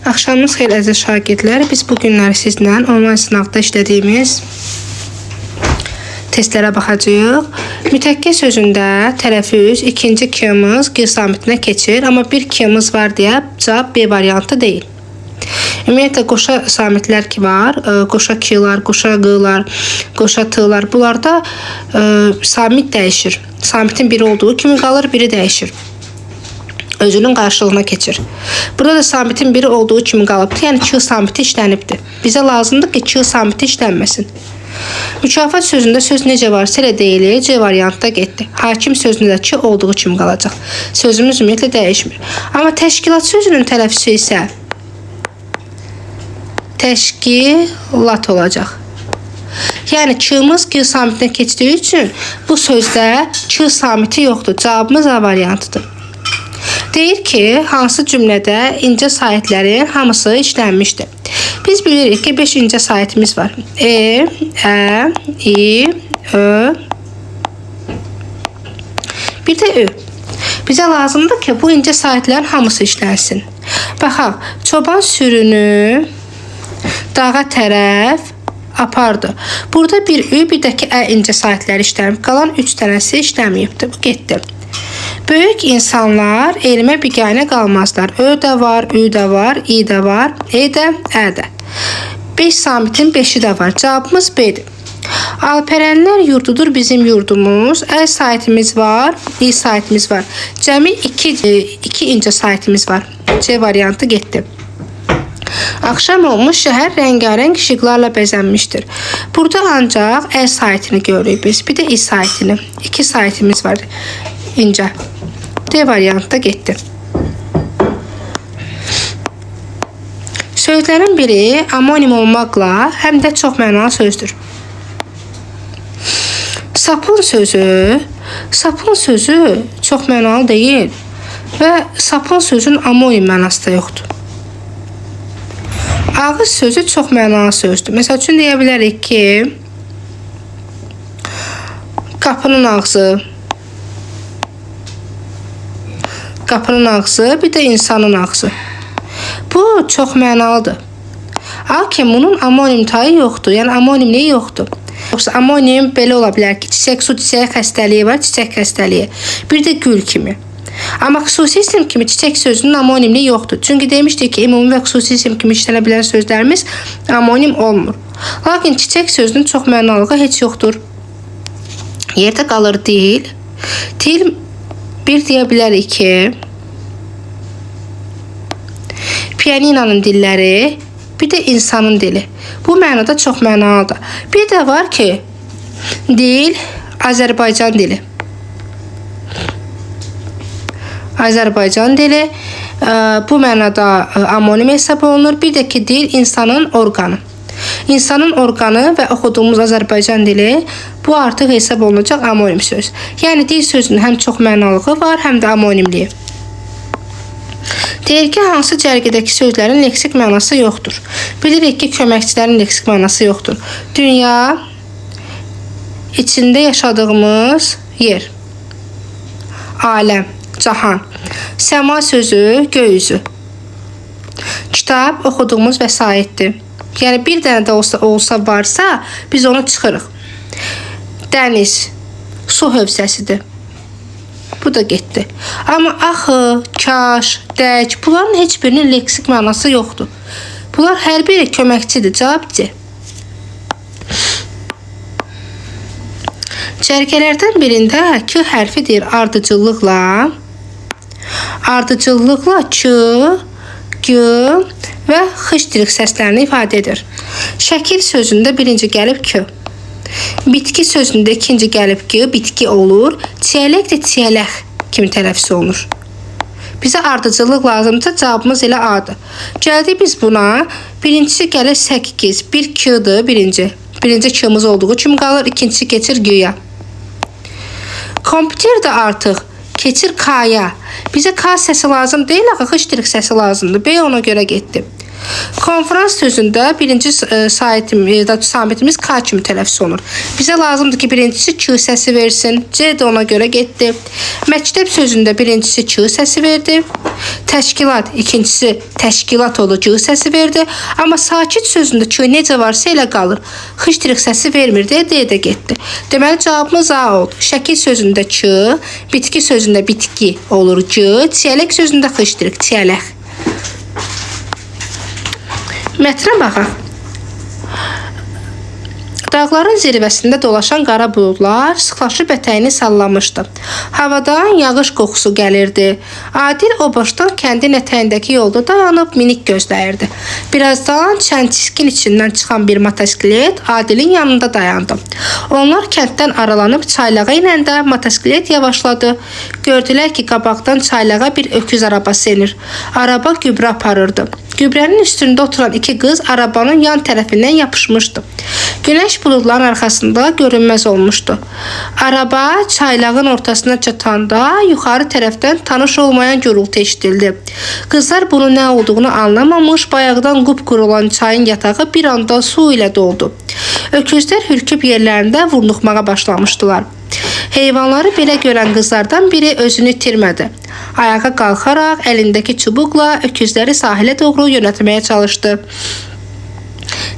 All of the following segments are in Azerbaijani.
Axşamınız xeyir əziz şagirdlər. Biz bu günləri sizlə onlayn sınavda işlədiyimiz testlərə baxacağıq. Mütəkkə sözündə tələffüz ikinci k-mız G samitinə keçir, amma bir k-mız var deyə cavab B variantı deyil. Ümumiyyətlə qoşa samitlər ki var, qoşa k-lar, qoşa q-lar, qoşa t-lar, bunlarda samit dəyişir. Samitin biri olduğu kimi qalır, biri dəyişir. Özünün qarşılığına keçir. Burada da samitin biri olduğu kimi qalıbdır. Yəni Q samiti işlənibdir. Bizə lazımdır ki, Q samiti işlənməsin. Mükafat sözündə söz necə varsa elə deyilir. C variantda getdi. Hakim sözündə də Q olduğu kimi qalacaq. Sözümüz ümumiyyətlə dəyişmir. Amma təşkilat sözünün tələffüzü isə təşkilat olacaq. Yəni Q-mız Q samitinə keçdiyi üçün bu sözdə Q samiti yoxdur. Cavabımız A variantıdır. Deyir ki, hansı cümlədə incə saitlərin hamısı işlənmişdir. Biz bilirik ki, 5 incə saitimiz var. E, Ə, İ, Ö, bir də Ö. Bizə lazımdır ki, bu incə saitlərin hamısı işlənsin. Baxaq, çoban sürünü dağa tərəf apardı. Burada bir Ü, bir də ki, Ə incə saitləri işlənib. Qalan 3 dənəsi işləməyibdir. Bu getdi. Böyük insanlar elmə biganə qalmazlar. Ö də var, Ü də var, İ də var, E də, Ə də. 5 samitin 5-i də var. Cavabımız B-dir. Alpərənlər yurdudur bizim yurdumuz. Əl saitimiz var, İ saitimiz var. Cəmi 2 incə saitimiz var. C variantı getdi. Axşam olmuş, şəhər rəngarəng işıqlarla bəzənmişdir. Burada ancaq Əl saitini görürük biz. Bir də İ saitini. 2 saitimiz var incə. D variantı da getdi. Sözlərin biri amonim olmaqla həm də çox mənalı sözdür. Sapın sözü çox mənalı deyil və sapın sözünün amonim mənası da yoxdur. Ağız sözü çox mənalı sözdür. Məsəl üçün deyə bilərik ki, qapının ağzı, bir də insanın ağzı. Bu çox mənalıdır. Lakin bunun amonim tayı yoxdur. Yəni amonimliyi yoxdur. Yoxsa amonim belə ola bilər ki, çiçək, su çiçəyi xəstəliyi var, çiçək xəstəliyi. Bir də gül kimi. Amma xüsusi isim kimi çiçək sözünün amonimliyi yoxdur. Çünki demişdik ki, ümumi və xüsusi isim kimi işlənə bilən sözlərimiz amonim olmur. Lakin çiçək sözünün çox mənalılığı heç yoxdur. Yerdə qalır dil. Dil bir deyə bilərik ki, pianinonun dilləri, bir də insanın dili. Bu mənada çox mənalıdır. Bir də var ki, dil Azərbaycan dili. Azərbaycan dili bu mənada amonim hesab olunur. Bir də ki, dil insanın orqanı. İnsanın orqanı və oxuduğumuz Azərbaycan dili bu artıq hesab olunacaq amonim söz. Yəni dil sözünün həm çox mənalığı var, həm də amonimliyi. Deyir ki, hansı cərgədəki sözlərin leksik mənası yoxdur. Bilirik ki, köməkçilərin leksik mənası yoxdur. Dünya, içində yaşadığımız yer, aləm, cahan, səma sözü, göy üzü, kitab oxuduğumuz vəsaitdir. Yəni bir dənə də olsa varsa, biz onu çıxırıq. Dəniz, su hövzəsidir. Bu da getdi. Amma axı, kaş, dək, bunların heç birinin leksik mənası yoxdur. Bunlar hər biri köməkçidir. Cavab C. Cərgələrdən birində K hərfi deyir ardıcıllıqla. Ardıcıllıqla K, G və X ştirik səslərini ifadə edir. Şəkil sözündə birinci gəlib K. Bitki sözündə ikinci gəlib G, bitki olur. Çiyələk də çiyələx kimi tələffüz olunur. Bizə ardıcıllıq lazımdırsa cavabımız elə A-dır. Gəldik biz buna. Birincisi gəlir 8. Bir K-dır birinci. Birinci K-mız olduğu kimi qalır. İkincisi keçir G-ya. Kompüter də artıq keçir K-ya. Bizə K səsi lazım deyil, axı X ştirik səsi lazımdır. B ona görə getdi. Konfrans sözündə birinci samitimiz K kimi tələffüz olunur. Bizə lazımdır ki, birincisi Ç səsi versin. C də ona görə getdi. Məktəb sözündə birincisi Ç səsi verdi. Təşkilat, ikincisi təşkilat oldu, C səsi verdi. Amma sakit sözündə Ç necə varsa elə qalır. Xıştırıq səsi vermir deyə D də getdi. Deməli cavabımız A oldu. Şəkil sözündə Ç, bitki sözündə bitki olur C, çiyələk sözündə xıştırıq, çiyələk. Mətnə baxaq. Dağların zirvəsində dolaşan qara buludlar sıxlaşıb ətəyini sallamışdı. Havadan yağış qoxusu gəlirdi. Adil o başdan kəndin ətəyindəki yolda dayanıb minik gözləyirdi. Birazdan çənçiskin içindən çıxan bir motosiklet Adilin yanında dayandı. Onlar kənddən aralanıb çaylağa inəndə motosiklet yavaşladı. Gördülər ki, qabaqdan çaylağa bir öküz arabası enir. Araba gübrə aparırdı. Gübrənin üstündə oturan iki qız arabanın yan tərəfindən yapışmışdı. Günəş buludların arxasında görünməz olmuşdu. Araba çaylağın ortasına çatanda yuxarı tərəfdən tanış olmayan gurultu eşidildi. Qızlar bunun nə olduğunu anlamamış, bayaqdan qupquru olan çayın yatağı bir anda su ilə doldu. Öküzlər hürküb yerlərində vurnuxmağa başlamışdılar. Heyvanları belə görən qızlardan biri özünü itirmədi. Ayağa qalxaraq əlindəki çubuqla öküzləri sahilə doğru yönəltməyə çalışdı.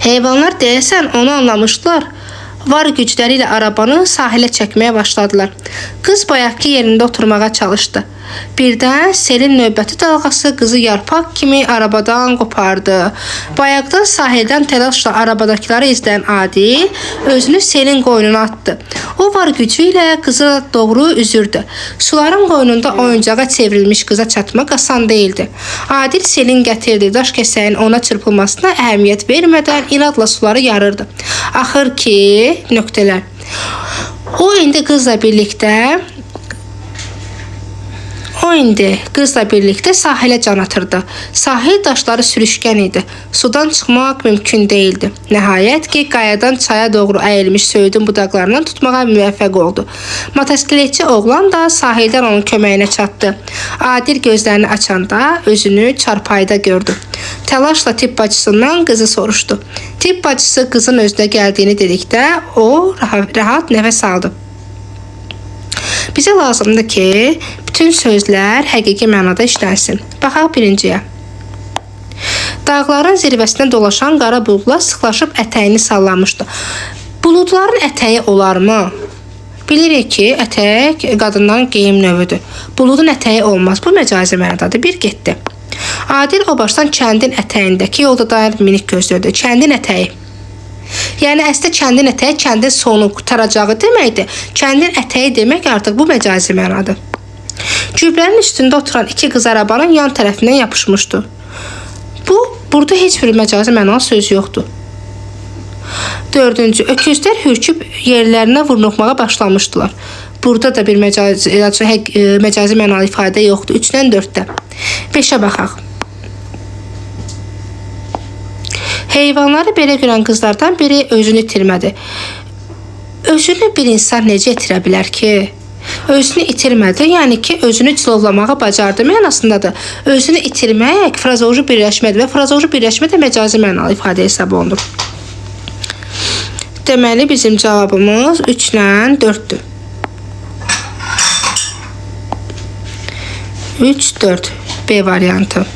Heyvanlar deyəsən onu anlamışdılar. Var gücləri ilə arabanı sahilə çəkməyə başladılar. Qız bayaqki yerində oturmağa çalışdı. Birdən selin növbəti dalğası qızı yarpaq kimi arabadan qopardı. Bayaqdan sahildən təlaşla arabadakıları izləyən Adil özünü selin qoynuna atdı. O var gücü ilə qıza doğru üzürdü. Suların qoynunda oyuncağa çevrilmiş qıza çatmaq asan değildi. Adil selin gətirdiyi daş kəsəyin ona çırpılmasına əhəmiyyət vermədən inadla suları yarırdı. Axır ki, nöqtələr. O indi qızla birlikdə sahilə can atırdı. Sahil daşları sürüşkən idi. Sudan çıxmaq mümkün değildi. Nəhayət ki, qayadan çaya doğru əyilmiş söyüdün budaqlarından tutmağa müvəffəq oldu. Motosikletçi oğlan da sahildən onun köməyinə çatdı. Adil gözlərini açanda özünü çarpayıda gördü. Təlaşla tibb bacısından qızı soruşdu. Tibb bacısı qızın özünə gəldiyini dedikdə o rahat nəfəs aldı. Bizə lazımdır ki, bütün sözlər həqiqi mənada işlənsin. Baxaq birinciyə. Dağların zirvəsində dolaşan qara buludlar sıxlaşıb ətəyini sallamışdı. Buludların ətəyi olarmı? Bilirik ki, ətək qadından geyim növüdür. Buludun ətəyi olmaz. Bu məcazi mənadadır. Bir getdi. Adil o başdan kəndin ətəyindəki yolda dayanıb minik gözləyirdi. Kəndin ətəyi. Yəni əslində kəndin ətəyi kəndin sonu qurtaracağı deməkdir. Kəndin ətəyi demək artıq bu məcazi mənadır. Gübrənin üstündə oturan iki qız arabanın yan tərəfindən yapışmışdı. Burada heç bir məcazi mənalı söz yoxdur. Dördüncü, öküzlər hürküb yerlərinə vurnuxmağa başlamışdılar. Burada da bir məcazi mənalı ifadə yoxdur. 3-dən 4-də. 5-ə baxaq. Heyvanları belə görən qızlardan biri özünü itirmədi. Özünü bir insan necə itirə bilər ki? Özünü itirmədi, yəni ki, özünü cilovlamağı bacardı mənasındadır. Özünü itirmək frazeoloji birləşmədir və frazeoloji birləşmə də məcazi mənalı ifadə hesab olunur. Deməli, bizim cavabımız 3-lə 4-dür. 3, 4 B variantı.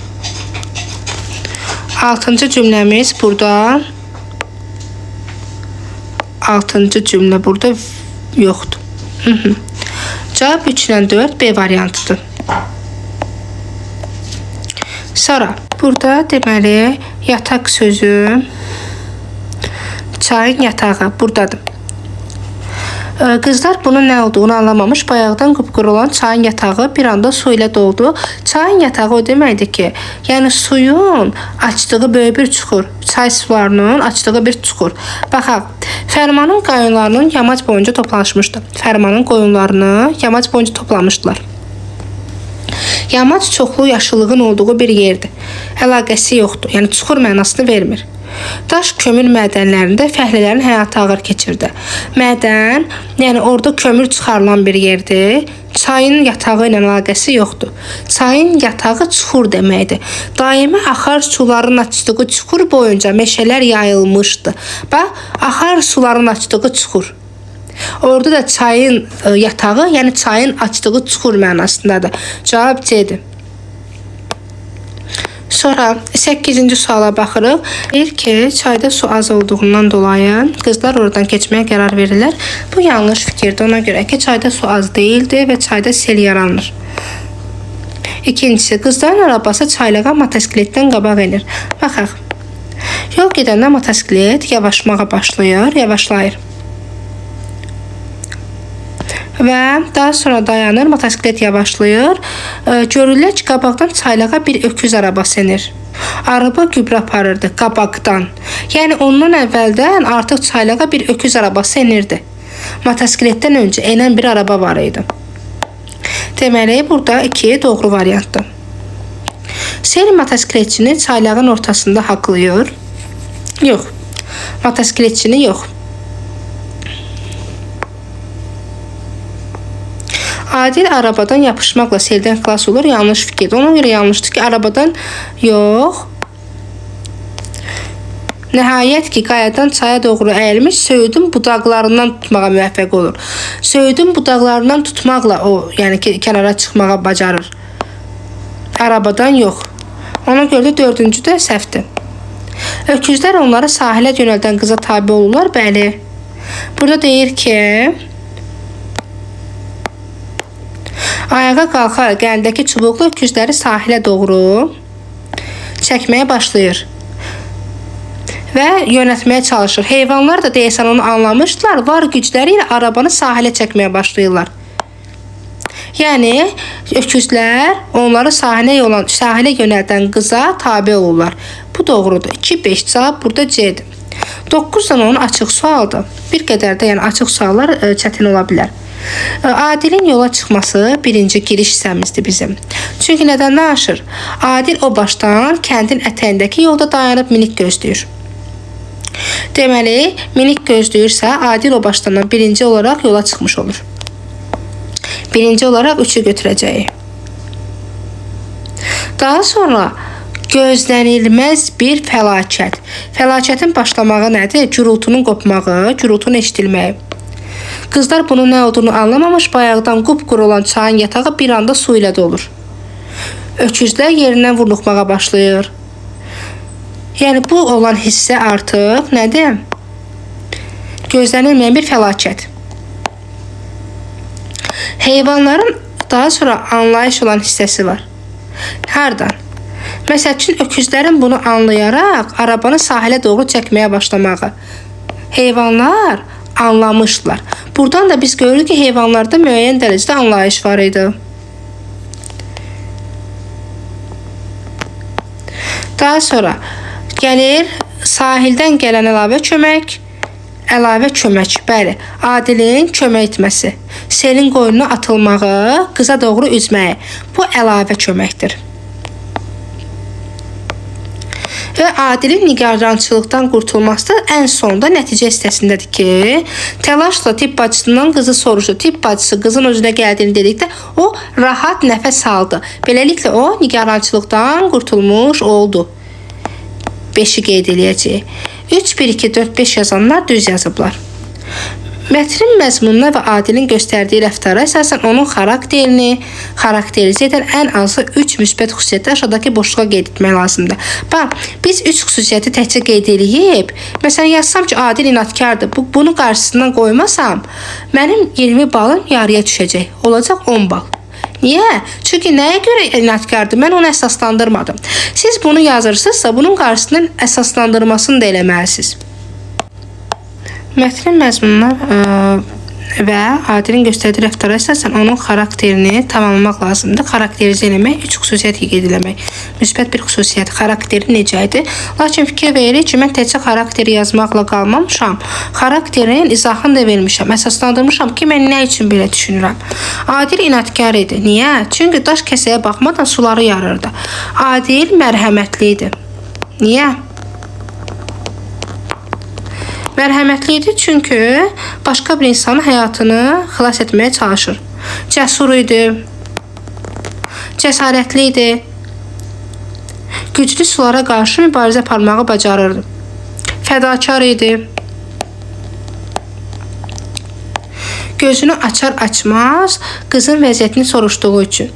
6-cı cümləmiz burada. 6-cı cümlə burada yoxdur. Cavab 3 ilə 4 B variantıdır. Sonra burada deməli yataq sözü, çayın yatağı buradadır. Qızlar bunun nə olduğunu anlamamış, bayaqdan qupquru olan çayın yatağı bir anda su ilə doldu. Çayın yatağı o deməkdir ki, yəni suyun açdığı böyük bir çuxur, çay sularının açdığı bir çuxur. Baxaq, Fərmanın qoyunlarının yamac boyunca toplanmışdı. Fərmanın qoyunlarını yamac boyunca toplamışdılar. Yamac çoxlu yaşıllığın olduğu bir yerdir. Əlaqəsi yoxdur, yəni çuxur mənasını vermir. Daş kömür mədənlərində fəhlələrin həyatı ağır keçirdi. Mədən, yəni orada kömür çıxarılan bir yerdir. Çayın yatağı ilə əlaqəsi yoxdur. Çayın yatağı çuxur deməkdir. Daimi axar suların açdığı çuxur boyunca meşələr yayılmışdı. Bax, axar suların açdığı çuxur. Orada da çayın yatağı, yəni çayın açdığı çuxur mənasındadır. Cavab C-dir. Sonra 8-ci suala baxırıq. Deyir ki, çayda su az olduğundan dolayı qızlar oradan keçməyə qərar verirlər. Bu yanlış fikirdir. Ona görə ki, çayda su az deyildi və çayda sel yaranır. İkincisi, qızların arabası çaylağa motosikletdən qabaq enir. Baxaq. Yol gedəndə motosiklet yavaşmağa başlayır, yavaşlayır. Və daha sonra dayanır, motosiklet yavaşlayır. Görürlər ki, qabaqdan çaylağa bir öküz arabası enir. Araba gübrə aparırdı qabaqdan. Yəni ondan əvvəldən artıq çaylağa bir öküz arabası enirdi. Motosikletdən öncə enən bir araba var idi. Deməli, burada 2 doğru variantdır. Sel motosikletçini çaylağın ortasında haqlayır. Yox, motosikletçini yox. Adil arabadan yapışmaqla seldən xilas olur. Yanlış fikirdir. Ona görə yanlışdır ki, arabadan yox. Nəhayət ki, qayadan çaya doğru əyilmiş söyüdün budaqlarından tutmağa müvəffəq olur. Söyüdün budaqlarından tutmaqla o, yəni ki, kənara çıxmağa bacarır. Arabadan yox. Ona görə də dördüncü də səhvdir. Öküzlər onları sahilə yönəldən qıza tabi olurlar. Bəli. Burada deyir ki, ayağa qalxaraq əlindəki çubuqlu öküzləri sahilə doğru çəkməyə başlayır və yönəltməyə çalışır. Heyvanlar da deyəsən onu anlamışdılar. Var gücləri ilə arabanı sahilə çəkməyə başlayırlar. Yəni, öküzlər onları sahilə yönəldən qıza tabi olurlar. Bu doğrudur. 2, 5 cavab burada C-dir. 9-dan 10 açıq sualdır. Bir qədər də yəni açıq suallar çətin ola bilər. Adilin yola çıxması birinci giriş hissəmizdir bizim. Çünki nədən danışır? Adil o başdan kəndin ətəyindəki yolda dayanıb minik gözləyir. Deməli, minik gözləyirsə, Adil o başdan birinci olaraq yola çıxmış olur. Birinci olaraq 3-ü götürəcəyik. Daha sonra gözlənilməz bir fəlakət. Fəlakətin başlamağı nədir? Gürultunun qopmağı, gürultunun eşidilməyi. Qızlar bunun nə olduğunu anlamamış, bayaqdan qupquru olan çayın yatağı bir anda su ilə dolur. Öküzlər yerindən vurnuxmağa başlayır. Yəni, bu olan hissə artıq nədir? Gözlənilməyən bir fəlakət. Heyvanların daha sonra anlayış olan hissəsi var. Hardan? Məsəl üçün, öküzlərin bunu anlayaraq arabanı sahilə doğru çəkməyə başlamağı. Heyvanlar anlamışlar. Buradan da biz görürük ki, heyvanlarda müəyyən dərəcədə anlayış var idi. Daha sonra gəlir sahildən gələn əlavə kömək. Əlavə kömək, bəli, Adilin kömək etməsi, selin qoynuna atılmağı, qıza doğru üzməyi. Bu əlavə köməkdir. Və Adilin nigarançılıqdan qurtulması da ən sonda nəticə hissəsindədir ki, təlaşla tibb bacısından qızı soruşdu. Tibb bacısı qızın özünə gəldiyini dedikdə o rahat nəfəs aldı. Beləliklə o nigarançılıqdan qurtulmuş oldu. 5-i qeyd eləyəcəyik. 3, 1, 2, 4, 5 yazanlar düz yazıblar. Mətnin məzmununa və Adilin göstərdiyi rəftara əsasən onun xarakterini xarakterizə edən ən azı 3 müsbət xüsusiyyəti aşağıdakı boşluğa qeyd etmək lazımdır. Bax, biz 3 xüsusiyyəti təkcə qeyd eləyib, məsələn, yazsam ki, Adil inadkardır, bunu qarşısından qoymasam, mənim 20 balım yarıya düşəcək, olacaq 10 bal. Niyə? Çünki nəyə görə inadkardır? Mən onu əsaslandırmadım. Siz bunu yazırsınızsa, bunun qarşısından əsaslandırmasını da eləməlisiniz. Mətnin məzmununa və Adilin göstərdiyi rəftara əsasən onun xarakterini tamamlamaq lazımdır. Xarakterizə eləmək, 3 xüsusiyyət qeyd eləmək. Müsbət bir xüsusiyyət, xarakteri necə idi? Lakin fikir veririk ki, mən təkcə xarakteri yazmaqla qalmamışam. Xarakterin izahını da vermişəm, əsaslandırmışam ki, mən nə üçün belə düşünürəm. Adil inadkar idi. Niyə? Çünki daş kəsəyə baxmadan suları yarırdı. Adil mərhəmətli idi. Niyə? Mərhəmətli idi, çünki başqa bir insanın həyatını xilas etməyə çalışır. Cəsur idi. Cəsarətli idi. Güclü sulara qarşı mübarizə aparmağı bacarırdı. Fədakar idi. Gözünü açar açmaz qızın vəziyyətini soruşduğu üçün.